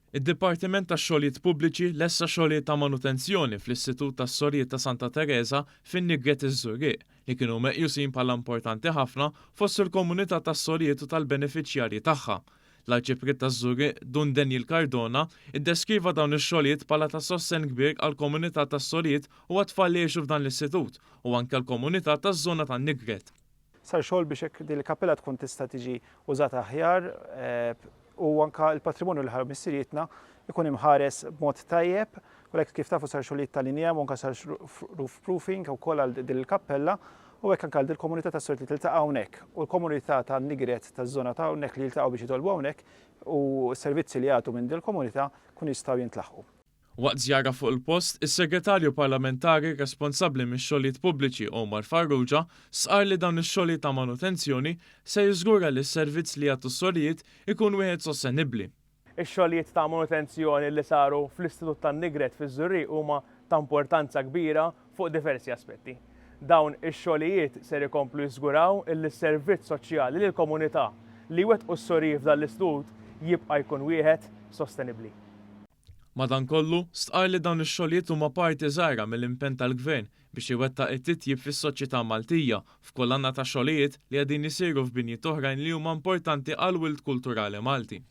Id-Dipartiment tax-Xogħlijiet Pubbliċi lesta xogħlijiet ta' manutenzjoni fl-Istitut tas-Sorijiet ta' Santa Tereża fin-Nigret iż-Żurrieq li kienu meqjusin bħala importanti ħafna fost il-komunità tas-sorijiet u tal-benefiċjarji tagħha. L-Arċipriet taż-Żurrieq, Dun Daniel Cardona, iddeskriva dawn ix-xogħlijiet bħala ta' sostenn kbir għall-komunità tas-sorijiet u għat-tfal li jgħixu f'dan l-istitut u anke għall-komunità taż-żona tan-Nigret. Sar xogħol biex hekk din il-kappella tkun tista' tiġi użata aħjar u anke l-patrimonju li ħallew missirietna jkun imħares b'mod tajjeb. U hekk kif tafu sar xogħlijiet tal-injam u anke sar roof proofing ukoll għal din il-kappella u hekk anke għal din il-komunità tas-soriet li tiltaqa' hawnhekk u l-komunità tan-Nigret taż-żona ta' hawnhekk li jiltaqgħu biex jitolbu hawnhekk u s-servizzi li jagħtu minn din il-komunità jkunu jistgħu jintlaħqu. Waqt żjara fuq il-post, is-Segretarju Parlamentari responsabbli mix-Xogħlijiet Pubbliċi Omar Farrugia stqarr li dawn ix-xogħlijiet ta' manutenzjoni se jiżgura li s-servizz li jagħtu s-sorijiet ikun wieħed sostenibbli. Ix-xogħlijiet ta' manutenzjoni li saru fl-Istitut tan-Nigret fiż-Żurrieq huma ta' importanza kbira fuq diversi aspetti. Dawn ix-xogħlijiet ser ikomplu jiżguraw illi s-servizz soċjali lill-komunità li jwettqu s-sorijiet f'dan l-istitut jibqa' jkun wieħed sostenibbli. Madankollu, stqarr li dawn ix-xogħlijiet huma parti żgħira mill-impenn tal-Gvern biex iwettaq it-titjib fis-soċjetà Maltija f'kolonna ta' xogħlijiet li qegħdin isiru f'binjiet oħrajn li huma importanti għall-wirt kulturali Malti.